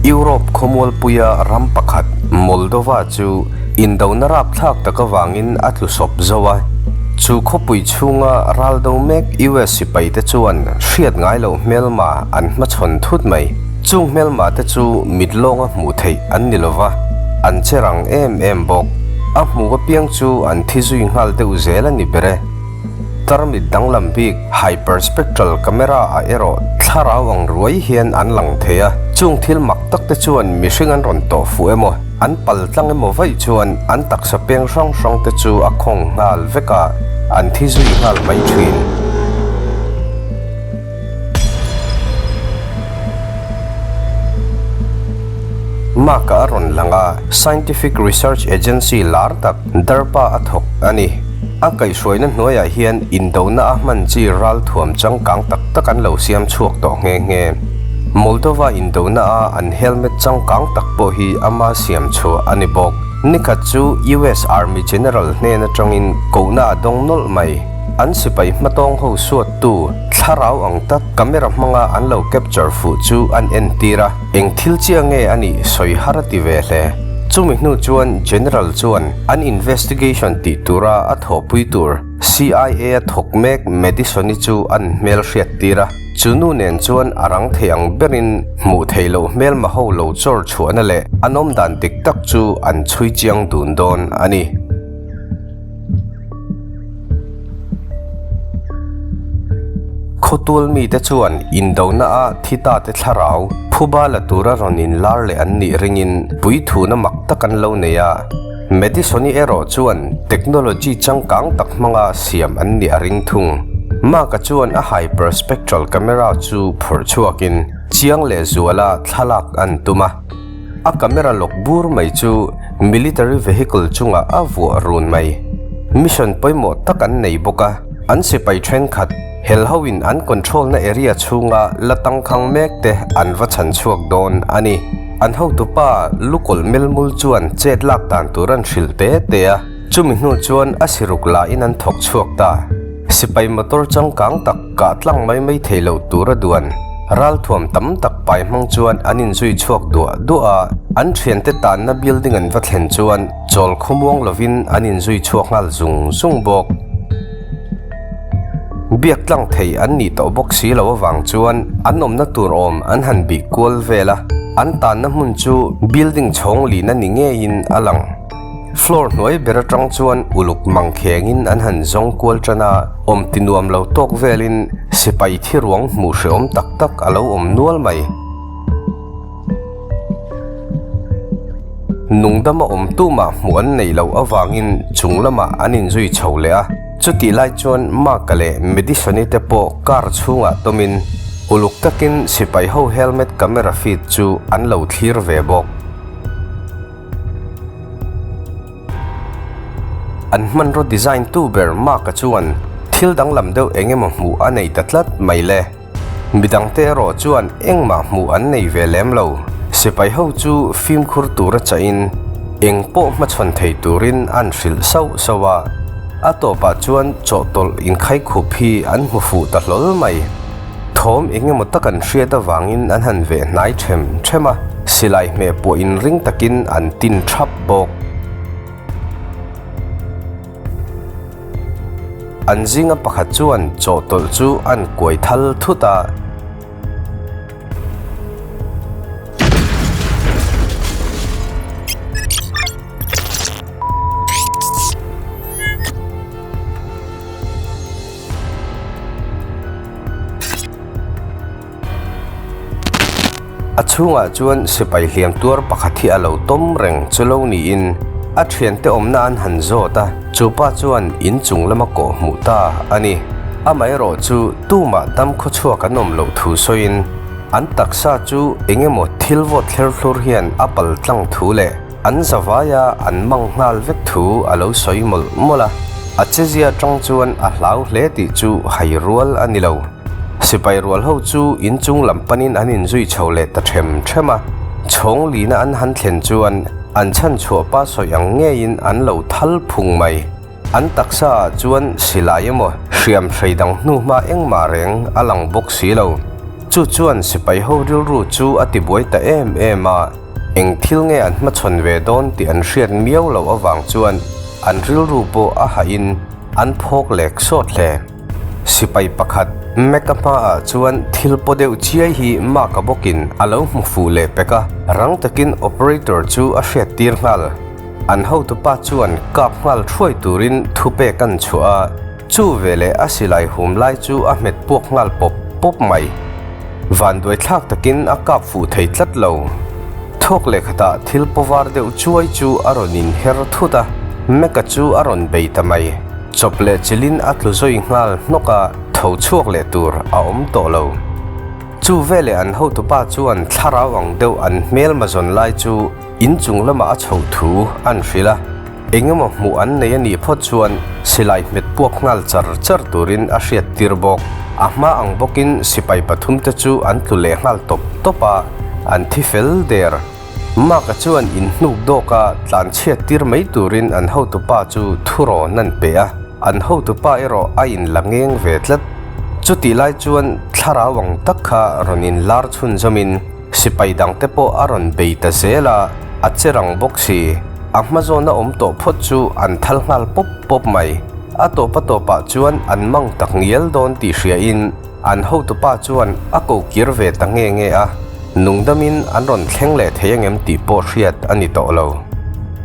Europe khawmualpuia ram pakhat Moldova chu indona rapthlak tak avangin a tlu sawp zo a. Chu khawpui chhunga ral do mek US sipaite chuan hriat ngai loh hmelma an hmachhawn thut mai. Chung hmelma te chu mit lawnga hmuh theih an ni lova, an che rang em em bawk. A hmuh apiang chu an thi zui nghal deuh zel a ni ber e. Tarmit danglam bik hyperspectral camera ah erawh thlarau ang ruai hian an lang thei a, chung thil mak tak te chuan mihring an rawn tawh fuh emaw, an pal tlang emaw vaih chuan an taksa peng hrang hrang te chu a khawng nghal vek a, an thi zui nghal mai thin. Mark-a a rawn lang a, Scientific Research Agency lar tak DARPA a thawk a ni. A kaihhruaina hnuaiah hian indona a hman chi ral thuam changkang tak tak an lo siam chhuak tawh nghe nghe. Moldova indona a an helmet changkang tak pawh hi ama siam chhuah a ni bawk. Nikhat chu US Army General hnen atangin kohna a dawng nawlh mai. An sipai hmatawng ho suattu thlarau ang tak camera hmanga an lo capture fuh chu an entir a, eng thil chiah nge a nih sawi har a ti ve hle. Chumi hnu chuan General chuan an investigation tih tura a thawhpui tur CIA a thawk mek Madison-i chu an hmel hriat tir a, chu nu nen chuan a rang thei ang berin hmuh theih loh hmelma ho lo chawr chhuahna leh an awmdan dik tak chu an chhui chiang dun dawn a ni. Khawtual mite chuan indona a thi ta te thlarau phuba la tura rawn inlar leh an nih ringin puithuna mak tak an lo nei a. Madison-i erawh chuan technology changkang tak hmanga siam an nih a ring thung. Mark-a chuan a hyperspectral camera chu phawrh chhuakin chiang leh zuala thlalak an tum a. A camera lawk bur mai chu military vehicle chungah a vuah run mai. Mission pawimawh tak an nei bawk a, an sipai thenkhat hel hoin an control na area chhunga la tangkhang mek te an va chhan chhuak dawn a ni. An hotupa Lukawlh Melmul chuan chet lak dan tur an hrilh te te a, chumi hnu chuan a siruk lahin an thawk chhuak ta. Sipai motor changkang tak kah tlang mai mai thei lo tur a duan. Ralthuam tam tak pai hmang chuan an inzui chhuak duah duah a, an thiante tanna building an va thlen chuan chawl khawmuang lovin an inzui chhuak nghal zung zung bawk. Biak tlang thei an nih tawh bawk si lo avang chuan an awmna tur awm an han bih kual vel a, an tanna hmun chu building chhawng lihna ni ngeiin a lang. Floor hnuai ber atang chuan uluk mang khengin an han zawng kual tan a, awm ti nuam lo tawk velin sipai thi ruang hmuh hreawm tak tak a lo awm nual mai. Nungdama awm tumah hmuh an neih loh avangin chung lamah an inzui chho leh a, chutih lai chuan Mark-a leh Madison-i te pawh car chhungah tawmin uluk takin sipai ho helmet camera feed chu an lo thlir ve bawk. An hmanraw design tu ber Mark-a chuan thil danglam deuh eng emaw hmuh a nei ta tlat mai le. Midangte erawh chuan engmah hmuh an nei ve lem lo. Sipai ho chu fimkhur tura chahin eng pawh hmachhawn thei turin an hrilh sauh sauh a. A tawpah chuan chawhtawlh inkhaikhûp hi an hmu fuh ta hlawl mai. Thawm eng emaw tak an hriat avangin an han veh hnai them them a, silai hmeh pawh inring takin an tin thap bawk. An zinga pakhat chuan chawhtawlh chu an kuai thal thut a. A chhungah chuan sipai hliam tuar pakhat hi a lo tawm reng chu lo niin a thiante awmna an han zawt a, chu pa chuan in chung lama kawh hmuh ta a ni. Amaherawh chu tumah dam khawchhuak an awm loh thu sawiin an taksa chu eng emaw thil vawt thler thlur hian a pal tlang thu leh An zavaia an mang nghal vek thu a lo sawi mawlh mawlh a, a chezia atang chuan a hlau hle tih chu hai rual a ni lo. Sipai rual ho chu inchung lam panin an inzui chho leh ta them them a, chhawng lina an han thlen chuan an chhan chhuah pa sawi ang ngeiin an lo thal phung mai. An taksa ah chuan silai emaw hriam hrei dang hnu hma engmah reng a lang bawk si lo. Chu chuan sipai ho rilru chu a tibuai ta em em a, eng thil nge an hmachhawn ve dawn tih an hriat miau loh avang chuan an rilru pawh a hahin an phawk lek sawt hle. Sipai pakhat Mecca hmaah chuan thil paw deuh chiai hi Mark-a bawkin a lo hmu fuh leh pek a, rang takin operator chu a hriattir nghal. An hotupa chuan kap nghal thuai turin thupek an chhuah a, chu veleh a silai hum lai chu a hmet puak nghal pawp pawp mai. Vanduai thlak takin a kap fuh thei tlat lo. Thawk leh khatah thil paw var deuh chuai chu a rawn inher thut a, Mecca chu a rawn bei ta mai. Chawp leh chilin a tlu zawi nghal hnawk a, tho chhuak leh tur a awm tawh lo. Chu veleh an hotupa chuan thlarau ang deuh an hmelma zawn lai chu In chung lamah a chhoh thu an hrilh a, eng emaw hmuh an nei a nih phawt chuan silai hmet puak nghal char char turin a hriat tir bawk. A hma ang bawkin sipai pathumte chu an tlu leh nghal tawp tawp a, an thi fel der. Mark-a chuan in hnuk dawka tlan chhiat tir mai turin an hotupa chu thurawn an pe a, an hotupa erawh a in la ngeng ve tlat. Chutih lai chuan thlarau ang tak kha rawn inlar chhunzawmin, Sipai dangte pawh a rawn bei ta zel a, a che rang bawk si. A hma zawna awm tawh phawt chu an thal nghal pawp pawp mai. A tawp a tawpah chuan an mang tak ngial dawn tih hriain an hotupa chuan a ko kir ve ta nge nge a, nungdamin an rawn thleng leh thei angem tih pawh hriat a ni tawh lo.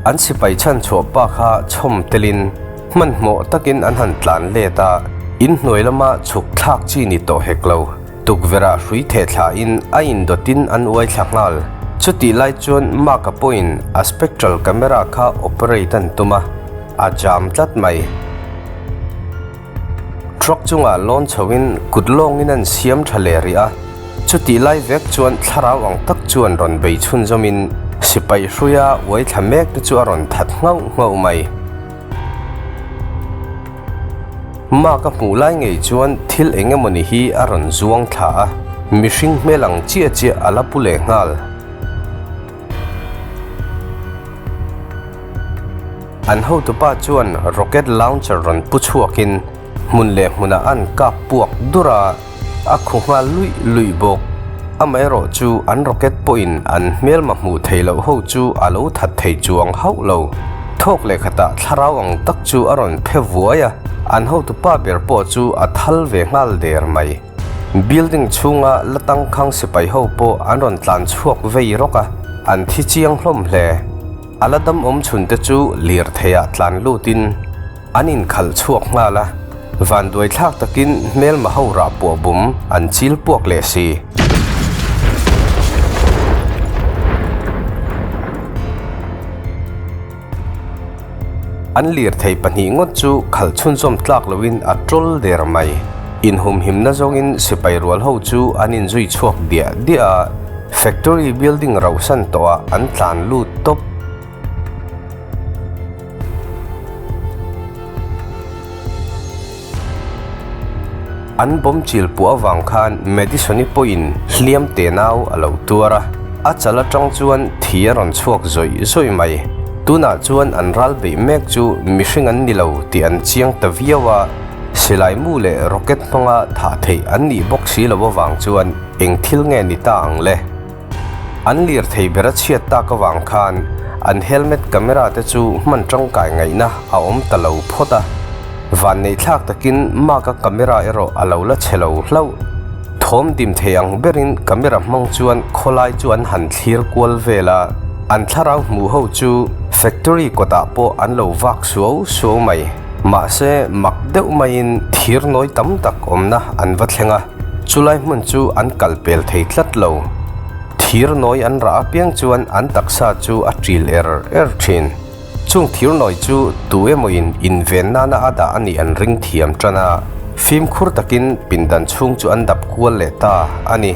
An sipai chhanchhuah pa kha chhawm telin hmanhmawh takin an han tlan let a, inhnuai lama chhuk thlak chi ni tawh hek lo. Tukverh-ah hrui theh thlain a indawtin an uai thla nghal. Chutih lai chuan Mark-a pawhin a spectral camera kha operate an tum a, a jam tlat mai. Truck chungah lawn chhoin kut lawngin an siam tha leh rih a, chutih lai vek chuan thlarau ang tak chuan rawn bei chhunzawmin sipai hruia uai thla mek te chu a rawn that nghauh nghauh mai. Mark a hmuh lai ngei chuan thil eng emawni hi a rawn zuang thla a, mihring hmel ang chiah chiah a la pu leh nghal. An hotupa chuan rocket launcher rawn pu chhuakin hmun leh hmunah an kap puak dur a. A khu nghal luih luih bawk. Amaherawh chu an rocket pawhin an hmelma hmuh theih loh ho chu a lo that thei chuang hauh lo. Thawk leh khatah thlarau ang tak chu a rawn phe vuai a, an hotupa ber pawh chu a thal ve nghal der mai. Building chhunga la tangkhang sipai ho pawh an rawn tlan chhuak vei rawk a, an thi chiang hlawm hle. A la dam awm chhun te chu lirtheiah tlan lutin an inkhalh chhuak nghal a, vanduai thlak takin hmelma ho rah puah bum an chil puak leh si. An lirthei pahnih ngawt chu khalh chhunzawm tlak loin a tawl der mai. Inhumhimna zawngin sipai rual ho chu an inzui chhuak diah diah a, factory building rauhsan tawhah an tlan lut tawp. An bomb chil puah avang khan Madison-i pawhin hliam te nau a lo tuar a, a chal atang chuan thi a rawn chhuak zawih zawih mai. Tunah chuan an ral beih mek chu mihring an ni lo tih an chiang ta viau a, silai mu leh rocket hmanga thah theih an nih bawk si lo avang chuan eng thil nge ni ta ang le? An lirthei ber a chhiat tak avang khan an helmet camera te chu hman tangkai ngaihna a awm ta lo phawt a. Vanneih thlak takin Mark-a camera erawh a lo la chhe lo hlauh. Thawm dim thei ang berin camera hmang chuan khawlai chu an han thlir kual vel a, an thlarau hmuh ho chu factory kawtah pawh an lo vak suau suau mai. Mahse mak deuh maiin thir nawi tam tak awmna an va thleng a. Chulai hmun chu an kal pel thei tlat lo. Thir nawi an rah apiang chuan an taksa chu a ṭil er er ṭhin. Chung thir nawi chu tu emawin inven nana a dah a nih an ring thiam ṭan a, fimkhur takin pindan chhung chu an dap kual leh ta a ni.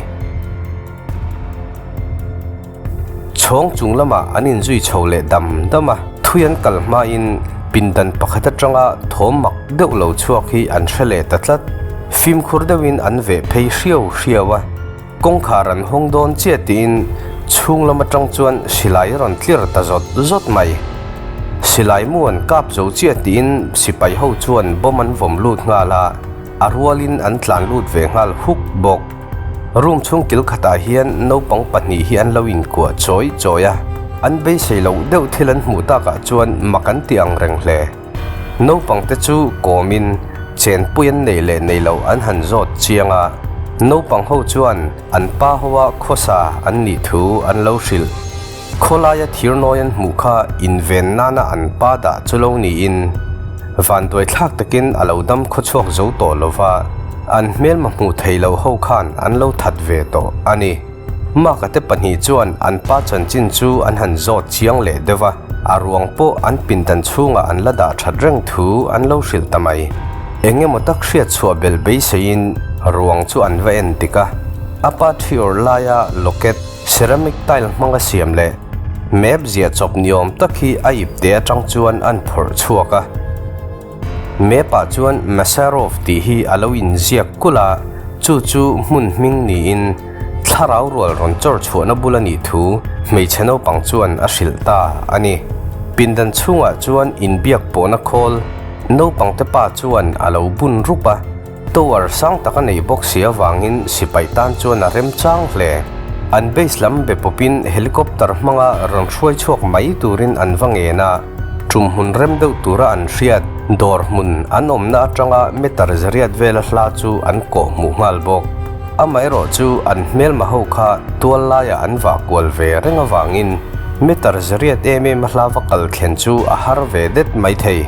Chhawng chung lamah an inzui chho leh dam dam a, thui an kal hmain pindan pakhat atanga thawm mak deuh lo chhuak hi an hre leh ta tlat. Fimkhur deuhin an veh phei hriau hriau a, kawngkhar an hawng dawn chiah tiin chhung lam atang chuan silai a rawn tlir ta zawt zawt mai. Silai mu an kap zo chiah tiin sipai ho chuan bomb an vawm lut nghal a, a rualin an tlan lut ve nghal huk bawk. Room chhung kil khatah hian naupang pahnih hi an lo inkuah chawi chawi a, an beisei loh deuh thil an hmuh takah chuan mak an ti ang reng hle. Naupang te chu kawmin chenpui an neih leh neih loh an han zawt chiang a, naupang ho chuan an pa hoa khawsa an nih thu an lo hrilh. Khawlaia thirnawi an hmuh kha inven nana an pa dah chu lo niin vanduai thlak takin a lo dam khawchhuak zo tawh lo va, an hmelma hmuh thei lo ho khan an lo that ve tawh a ni. Maka te pahnih chuan an pa chanchin chu an han zawt chiang leh deuh va, a ruang pawh an pindan chhungah an la dah that reng thu an lo hrilh ta mai. Eng emaw tak hriat chhuah belh beiseiin ruang chu an va en tik a, a pa thiawr laia locket, Ceramic tile hmanga siam leh map ziah chawp ni awm tak hi a ipte atang chuan an phawrh chhuak a. Map ah chuan Masarov tih hi a lo inziak kulh a, chu chu hmun hming niin thlarau rual rawn chawr chhuahna bul a nih thu hmeichhe naupang chuan a hrilh ta a ni. Pindan chhungah chuan inbiak pawhna khawl naupangte pa chuan a lo bun rup a. Tower sang tak a nei bawk si avangin sipai tan chuan a remchang hle. An base lam be pawpin helicopter hmanga rawn hruai chhuak mai turin an va ngen a, tum hmun rem deuh tura an hriat dawr hmun an awmna atanga meter zariat vela hla chu an kawh hmuh nghal bawk. Amaherawh chu an hmelma ho kha tual laiah an vah kual ve reng avangin meter zariat em em a hla va kal thlen chu a har ve det maithei.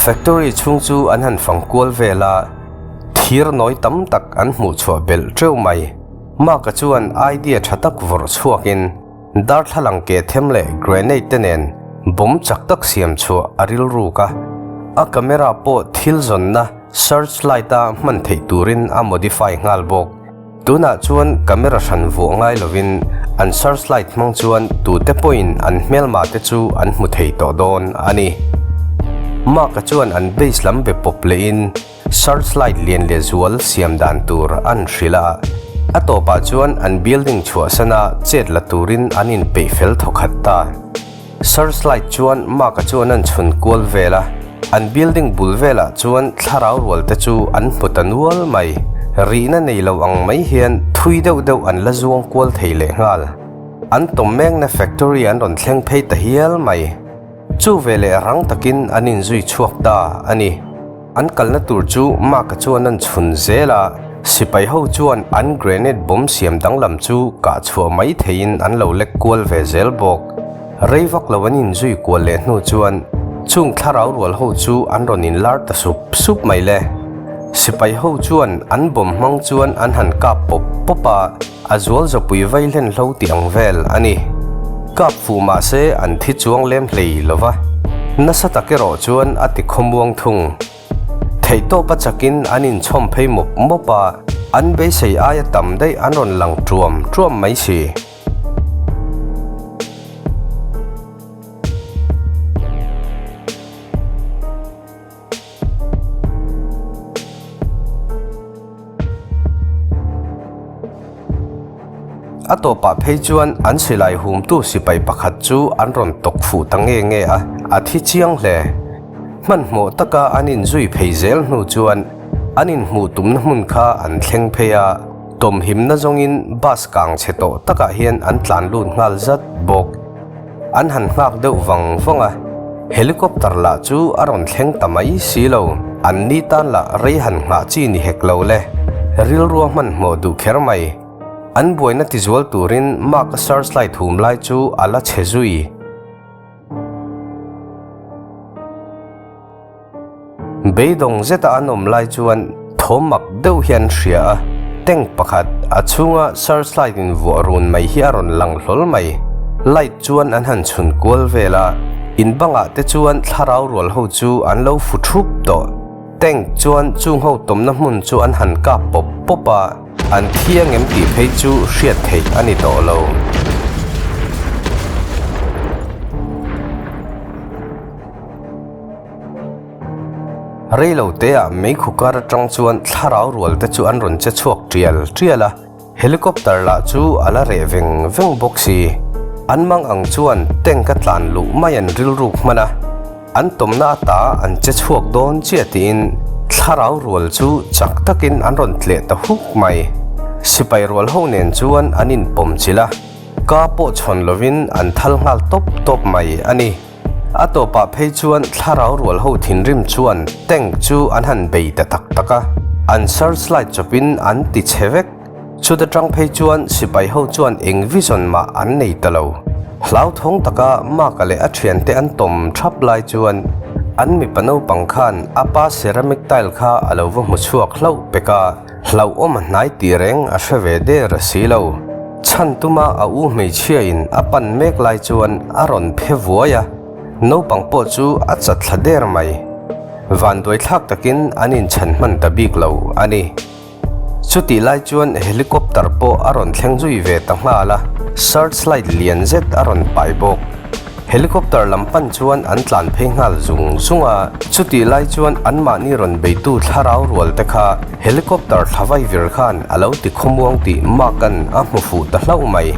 Factory chhung chu an han fang kual vel a, thir nawi tam tak an hmuh chhuah belh teuh mai. Mark-a chuan idea tha tak vawrh chhuakin darthlalang ke them leh grenade te nen bomb chak tak siam chhuah a rilruk a, a camera pawh thil zawnna search light-a hman theih turin a modify nghal bawk. Tunah chuan camera hran vuah ngai lovin an search light hmang chuan tute pawhin an hmelma te chu an hmu thei tawh dawn a ni. Mark-a chuan an base lam be pawp lehin search light lian leh zual siam dan tur an hrilh a, a tawpah chuan an building chhuahsana chet la turin an inpeih fel thawkhat ta. Searchlight chuan Mark-a chuan an chhun kual vel a, an building bul velah chuan thlarau rual te chu an hmu ta nual mai. Rihna nei lo ang mai hian thui deuh deuh an la zuang kual thei leh nghal. An tawm mekna factory an rawn thleng phei ta hial mai. Chu veleh rang takin an inzui chhuak ta a ni. An kalna tur chu Mark-a chuan an chhun zel a, sipai ho chuan an grenade bomb siam danglam chu kah chhuah mai theiin an lo lek kual ve zel bawk. Rei vak lo an inzui kual leh hnu chuan chung thlarau rual ho chu an rawn inlar ta sup sup mai le. Sipai ho chuan an bomb hmang chuan an han kap pawp pawp a, a zual zawpui vai hlen hlo tih ang vel a ni. Kap fuh mah se an thi chuang lem hlei lo va, nasa tak erawh chuan a ti khawmuang thung. Theihtawp a chakin an inchhawm phei mawp mawp a, an beisei aia tam daih an rawn lang ṭuam ṭuam mai si. A tawpah phei chuan an silai humtu sipai pakhat chu an rawn tawk fuh ta nge nge a, a thi chiang hle. Hmanhmawh taka an inzui phei zel hnu chuan an inhmuh tumna hmun kha an thleng phei a, tawmhimna zawngin bus kang chhe tawh takah hian an tlan lut nghal zat bawk. An han nghak deuh vang vang a, helicopter lah chu a rawn thleng ta mai si lo, an ni tan lah rei han nghah chi ni hek lo le, rilrua hmanhmawh duh kher mai. An buaina tizual turin Mark-a searchlight hum lai chu a la chhe zui. Beidawng zeta an awm lai chuan thawm mak deuh hian hria a, tank pakhat a chhunga searchlight in vuah run mai hi a rawn lang hlawl mai. Light chuan an han chhun kual vel a, in bangah te chuan thlarau rual ho chu an lo fu thup tawh. Tank chuan chung ho tawmna hmun chu an han kap pawp pawp a, an thi angem tih phei chu hriat theih a ni tawh lo. Rei lo teah meikhu kar atang chuan thlarau rual te chu an rawn che chhuak tial tial a, helicopter lah chu a la reh veng veng bawk si. An mang ang chuan tank a tlan luh mai an rilruk hman a. An tawmna ata an che chhuak dawn chiah tiin thlarau rual chu chak takin an rawn tleh ta huk mai. Sipai rual ho nen chuan an inpawm chilh a, ka pawh chhawn lovin an thal nghal tawp tawp mai a ni. A tawpah phei chuan thlarau rual ho thinrim chuan tank chu an han bei ta tak tak a, an searchlight chawpin an ti chhe vek. Chuta tang phei chuan sipai ho chuan eng vision mah an nei ta lo. Hlauthawng taka Mark-a leh a thiante an tawm thap lai chuan an mipa naupang khan a pa ceramic tile kha a lo va hmu chhuak hlauh pek a, hlauhawm a hnai tih reng a hre ve der a si lo. Chhan tuma a u hmeichhia in a pan mek lai chuan a rawn phe vuai a, naupang pawh chu a chat thla der mai. Vanduaithlak takin an inchhan hman ta bik lo a ni. Chutih lai chuan helicopter pawh a rawn thleng zui ve ta nghal a, searchlight lian zet a rawn pai bawk. Helicopter lam pan chuan an tlan phei nghal zung zung a, chutih lai chuan anmahni rawn beitu thlarau rual te kha helicopter thla vai vir khan a lo ti khawmuang tih Mark-a'n a hmu fuh ta hlauh mai.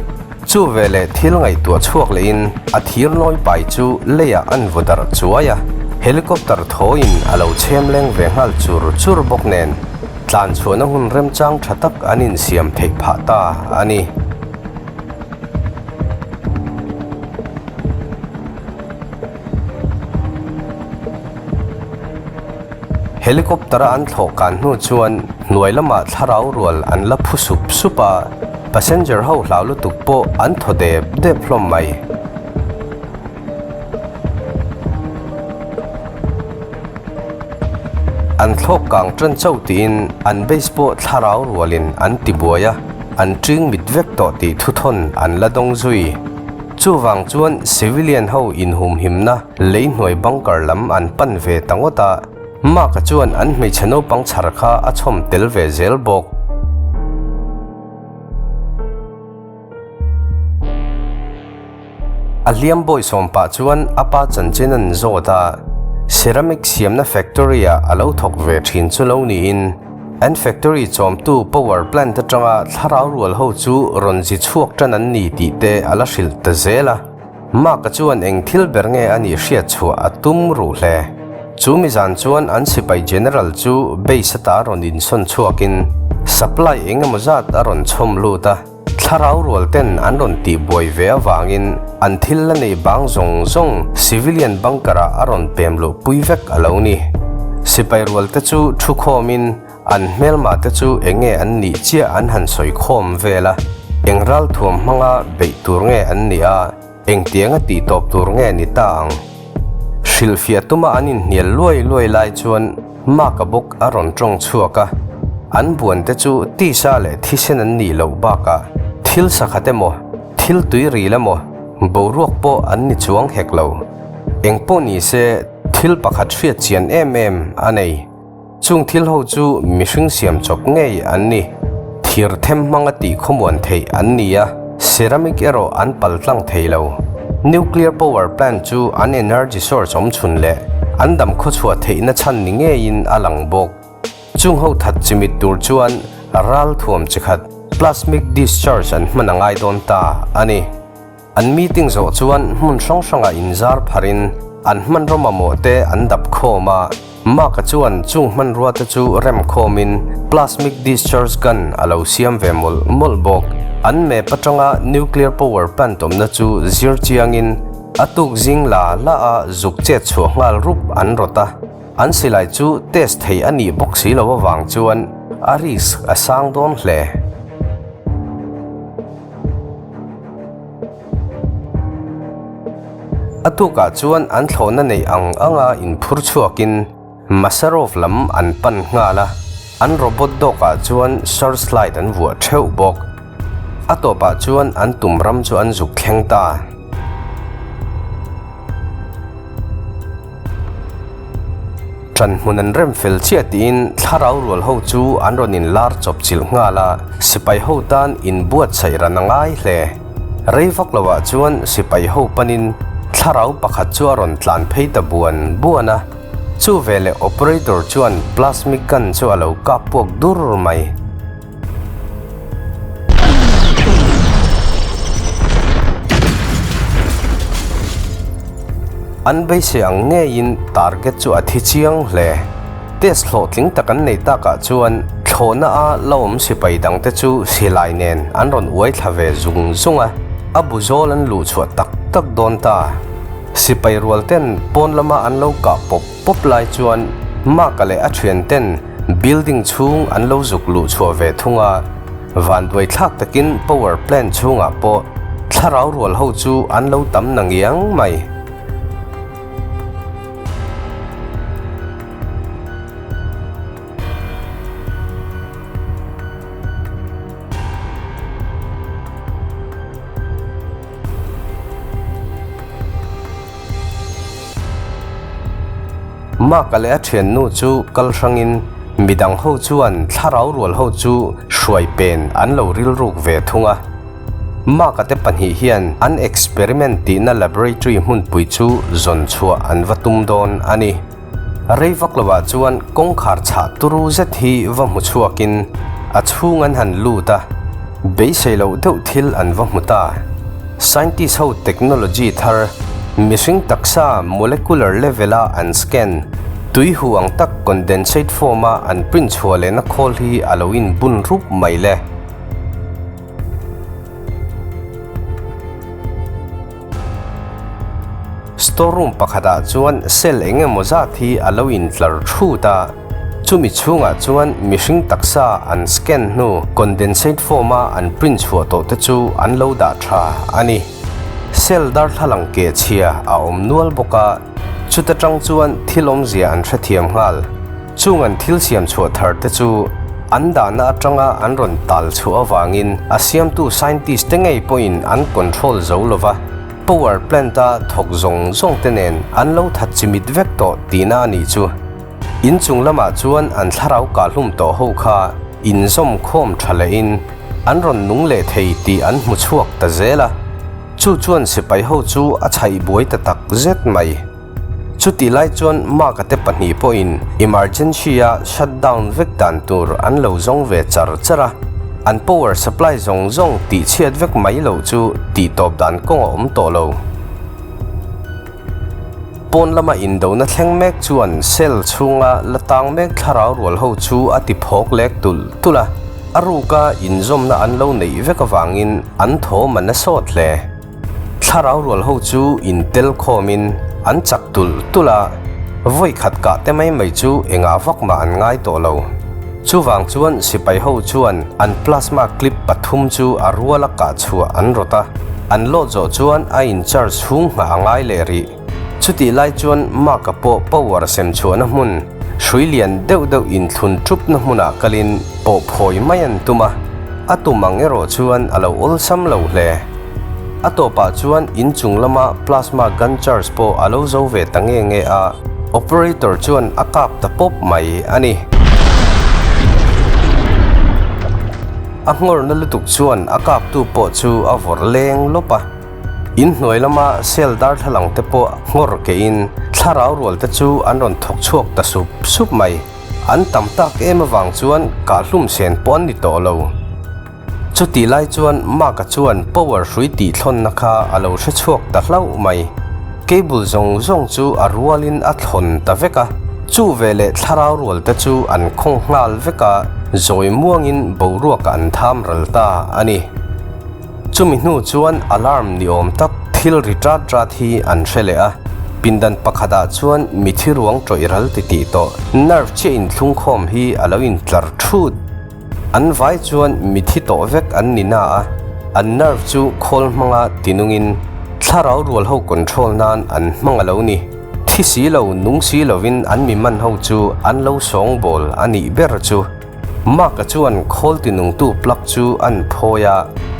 Chu veleh thil ngaihtuah chhuak lehin a thir nawi pai chu leiah an vaw darh chuai a, helicopter thawiin a lo chhem leng ve nghal chur chur bawk nen. Tlan chhuahna hun remchang tha tak an insiam theih phah ta a ni. Helicopter-a an thlawh kan hnu chuan hnuai lamah thlarau rual an la phu sup sup a, passenger ho hlau lutuk pawh an thaw dep dep hlawm mai. An thlawk kang tan chauh tiin an base pawh thlarau rualin an ti buai a, an ṭing mit vek tawh tih thuthawn an la dawng zui. Chuvang chuan civilian ho inhumhimna lei hnuai bunker lam an pan ve ta ngawt a, Mark-a chuan an hmeichhe naupang chhar kha a chhawm tel ve zel bawk. A hliam bawi sawm pah chuan a pa chanchin an zawt a, ceramic siamna factory ah a lo thawk ve thin chu lo niin an factory chawmtu power plant atanga thlarau rual ho chu rawn zi chhuak tan an ni tih te a la hrilh ta zel a. Mark-a chuan eng thil ber nge a nih hriat chhuah a tum ruh hle. Chu mi zan chuan an sipai general chu base ata rawn insawn chhuakin supply eng emaw zat a rawn chhawm lut a. Thlarau rual ten an rawn tih buai ve avangin an thil la nei bang zawng zawng civilian bunker ah a rawn pem luh pui vek a lo ni. Sipai rual te chu thu khawmin an hmelma te chu eng nge an nih chiah an han sawi khawm vel a, eng ralthuam hmanga beih tur nge an nih a, Engtianga tih tawp tur nge ni ta ang? Hrilhfiah tuma an inhnial luai luai lai chuan Mark-a bawk a rawn tawng chhuak a. An buante chu tisa leh thisen an nih loh bakah thil sakhat emaw, thil tui ril emaw, boruak pawh an ni chuang hek lo. Engpawh ni se thil pakhat hriat chian em em a nei. Chung thil ho chu mihring siam chawp ngei an ni. Thir them hmanga tih khawmuan theih an ni a, ceramic erawh an pal tlang thei lo. Nuclear power plant chu an energy source awm chhun leh an dam khawchhuah theihna chhan ni ngeiin a lang bawk. Chung ho that chimit tur chuan ral thuam chi khat plasmic discharge an hman a ngai dawn ta a ni. An meeting zawh chuan hmun hrang hrangah inzar pharin an hmanraw mamawh te an dap khawm a, Mark-a chuan chung hmanrua te chu rem khawmin plasmic discharge gun a lo siam ve mawlh mawlh bawk. An map atanga nuclear power plant awmna chu zir chiangin a tuk zing la la a zuk chet chhuah nghal rup an rawt a, an silai chu test thei a nih bawk si lo avang chuan a risk a sang dawn hle. A tukah chuan an thlawhna neih ang anga inphur chhuakin Masarov lam an pan nghal a, an robot dawkah chuan searchlight an vuah theuh bawk. A tawpah chuan an tum ram chu an zuk thleng ta. Ṭan hmun an rem fel chiah tiin thlarau rual ho chu an rawn inlar chawp chilh nghal a, sipai ho tan inbuatsaih ran a ngai hle. Rei vak loah chuan sipai ho panin thlarau pakhat chu a rawn tlan phei ta buan buan a, chu veleh operator chuan plasmic gun chu a lo kap puak dur mai. An beisei ang ngeiin target chu a thi chiang hle. Test hlawhtling tak an nei takah chuan thlawhna a la awm sipai dangte chu silai nen an rawn uai thla ve zung zung a, a bu zawl an luh chhuah tak tak dawn ta. Sipai rual ten pawn lama an lo kah pawp pawp lai chuan Mark-a leh a thian ten building chhung an lo zuk luh chhuah ve thung a, vanduai thlak takin power plant chhungah pawh thlarau rual ho chu an lo tam na ngiang mai. Mark-a leh a thiannu chu kal hrangin midang ho chuan thlarau rual ho chu hruai pen an lo rilruk ve thung a. Mark-a te pahnih hian an experiment tihna laboratory hmunpui chu zawn chhuah an va tum dawn a ni. Rei vak lovah chuan kawngkhar chhah turu zet hi va hmu chhuakin a chhung an han lut a, beisei loh deuh thil an va hmu ta. Scientist ho technology thar, mihring taksa molecular level a an scan, tui hu ang tak condensate form a an print chhuah lehna khawl hi a lo inbun rup mai le. Store room pakhatah chuan cell eng emaw zat hi a lo intlar thut a, chumi chhungah chuan mihring taksa an scan hnu condensate form a an print chhuah tawh te chu an lo dah tha a ni. Cell darthlalang keh chhia a awm nual bawk a, chuta tang chuan thil awmzia an hrethiam nghal. Chung an thil siam chhuah thar te chu an dahna atanga an rawn tal chhuah avangin a siamtu scientist te ngei pawhin an control zo lova, power plant a thawk zawng zawng te nen an lo that chimit vek tawh tihna a nih chu. Inchung lamah chuan an thlarau kahhlum tawh ho kha inzawm khawm tha lehin an rawn nung leh thei tih an hmu chhuak ta zel a, chu chuan sipai ho chu a chhaih buai ta tak zet mai. Chutih lai chuan Mark-a te pahnih pawhin emergency-a shut down vek dan tur an lo zawng ve char char a, an power supply zawng zawng tihchhiat vek mai loh chu tihtawp dan kawng a awm tawh lo. Pawn lama indona thleng mek chuan cell chhunga la tang mek thlarau rual ho chu a ti phawk lek tulh tulh a, a ruka inzawmna an lo neih vek avangin an thawm a na sawt hle. Thlarau rual ho chu in tel khawmin an chak tulh tulh a, vawi khat kah te mai mai chu engah vak mah an ngai tawh lo. Chuvang chuan sipai ho chuan an plasma clip pathum chu a ruala kah chhuah an rawt a, an lawt zawh chuan a in charge chhung nghah a ngai leh rih. Chutih lai chuan Mark-a pawh power sem chhuahna hmun, hrui lian deuh deuh inthlun thupna hmunah kalin pawh phawi mai an tum a, a tum ang erawh chuan a lo awlsam lo hle. A tawpah chuan inchung lama plasma gun charge pawh a lo zo ve ta nge nge a, operator chuan a kap ta pawp mai a ni. A nghawrna lutuk chuan a kaptu pawh chu a vawrh leng lawp a. Inhnuai lama cell darthlalang te pawh nghawr kehin thlarau rual te chu an rawn thawk chhuak ta sup sup mai. An tam tak em avang chuan kahhlum sen pawh an ni tawh lo. Chutih lai chuan Mark-a chuan power hrui tih thlawnna kha a lo hre chhuak ta hlauh mai. Cable zawng zawng chu a rualin a thlawn ta vek a, chu veleh thlarau rual te chu an khawng nghal vek a, zawi muangin boruakah an tham ral ta a ni. Chumi hnu chuan alarm ni awm tak thil ri rat rat hi an hre leh a, pindan pakhatah chuan mithi ruang tawih ral titih tawh nerve chiah inthlungkhawm hi a lo intlar thut. An vai chuan mithi tawh vek an ni na a, an nerve chu khawl hmanga tinungin thlarau rual ho control nan an hmang a lo ni. Thi si lo, nung si lovin an mi man ho chu an lo sawng bawl a nih ber chu. Mark-a chuan khawl tinungtu plug chu an phawi a,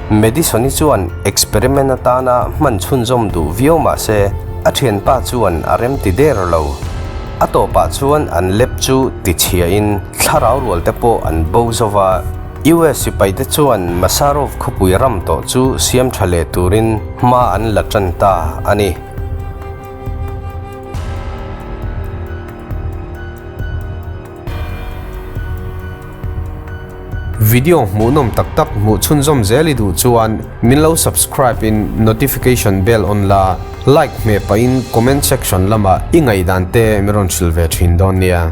Madison-i chuan experiment atana hman chhunzawm duh viau mah se a thianpa chuan a remti der lo. A tawpah chuan an lab chu tichhiahin Thlarau rual te pawh an bo zo va, US sipai te chuan Masarov khawpui ram tawh chu siam tha leh turin hma an la tan ta a ni. Video hmuhnawm tak tak hmuh chhunzawm zel i duh chuan min lo subscribe in notification bell on la, like hmeh pahin comment section lamah i ngaihdan te min rawn hrilh ve thin dawn nia.